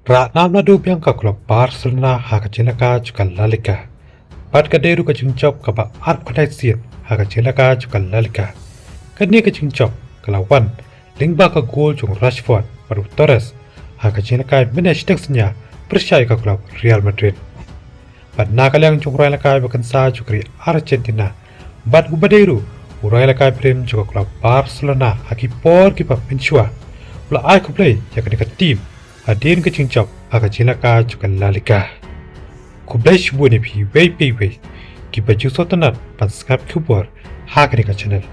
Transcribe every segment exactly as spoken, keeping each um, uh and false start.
Rah nam naduh biang ka klub Barcelona ha ka jingïalehkai jong ka La Liga. Bad ka dei ruh ka jingjop kaba arphew khyndai sien ha ka jingïalehkai jong ka La Liga. Kane ka jingjop ka la wan lyngba ka gol jong u Rashford bad u Torres ha ka jingïalehkai mynne shiteng synñia pyrshah ïa ka klub Real Madrid. Bad na ka liang jong u raiñlehkai ba kynsa jong ka ri Argentina bad uba dei ruh u raiñlehkai barim jong ka klub Barcelona ha ki por kiba mynshuwa, u la ai khublei ïa kane ka tim hadien ka jingjop ha ka jingïalehkai jong ka La Liga. Khublei shibun ïa phi iwei pa iwei kiba ju sngewtynnat ban sngap khubor ha kane ka channel.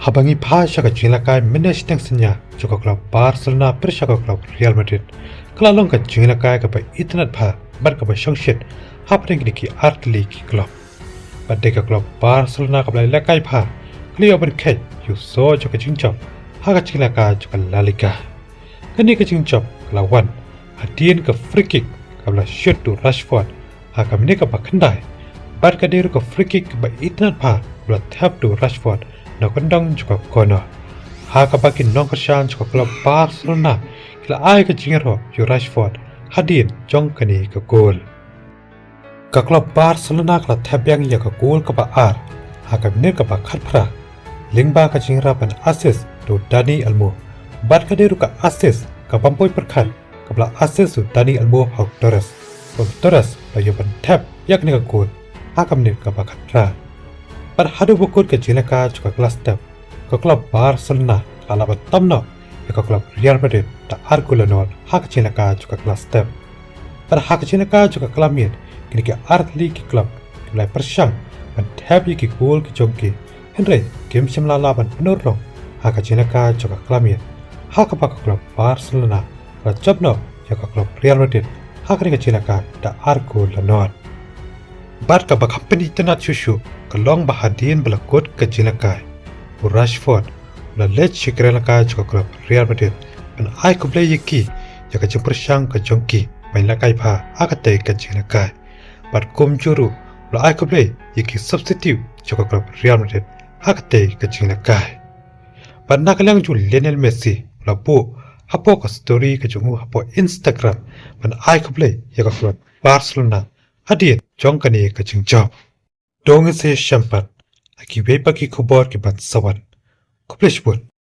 Haba ngi phai sha ka jingïalehkai mynne shiteng synñia jong ka klub Barcelona pyrshah ka klub Real Madrid, ka la long ka jingïalehkai kaba itynnat bha bad kaba shongshit hapdeng kine ki artylli ki klub. Bad dei ka klub Barcelona kaba la ïalehkai bha, ka la ïoh ban kheit ïa u soh jong ka jingjop ha ka jingïalehkai jong ka La Liga. Kane ka jingjop ka la wan hadien ka free kick kaba la shoot da u Rashford ha ka minit kaba khyndai. Bad ka dei ruh ka free kick kaba itynnat bha kaba la thep da u Rashford na kyndong jong ka corner, ha kaba ki nongkyrshan jong ka klub Barcelona ki la ai ka jingïaroh ïa u Rashford hadien jong kane ka gol. Ka klub Barcelona ka la thep biang ïa ka gol kaba ar ha ka minit kaba khatphra lyngba ka jingïarap ban assist da u Dani Olmo. Bad ka dei ruh ka assist kaba ym poi pyrkhat kaba la assist u Dani Olmo ha u Torres, bad u Torres u la ïoh ban thep ïa kane ka gol ha ka minit kaba khatphra. Bad haduh ba kut ka jingïalehkai jong ka kylla step, ka klub Barcelona ka la lah ban tam noh ïa ka klub Real Madrid da ar gol la nod ha ka jingïalehkai jong ka kylla step. Bad ha ka jingïalehkai jong ka kylla miet, kine ki artylli ki klub ki la pyrshang ban thep ïa ki gol ki jong ki, hynrei kim shym la lah ban pynurlong ha ka jingïalehkai jong ka kylla miet, ha kaba ka klub Barcelona ka la jop noh ïa ka klub Real Madrid ha kane ka jingïalehkai da ar gol la nod. Bad kaba kham pynitynnat shuh shuh ka long ba hadien ba la kut ka jingïalehkai, u Rashford u la leit sha ki raiñlehkai jong ka klub Real Madrid ban ai khublei ïa ki ïa ka jingpyrshang ka jong ki ban ïalehkai bha ha katei ka jingïalehkai. Bad kumjuh ruh u la ai khublei ïa ki substitute jong ka klub Real Madrid ha katei ka jingïalehkai. Bad na ka liang jong u Lionel Messi u la buh hapoh ka story ka jong u hapoh Instagram ban ai khublei ïa ka klub Barcelona hadien jong kane ka jingjop. To ngin sa ïashem pat ha kiwei pat ki khubor kiban sa wan. Khublei shibun.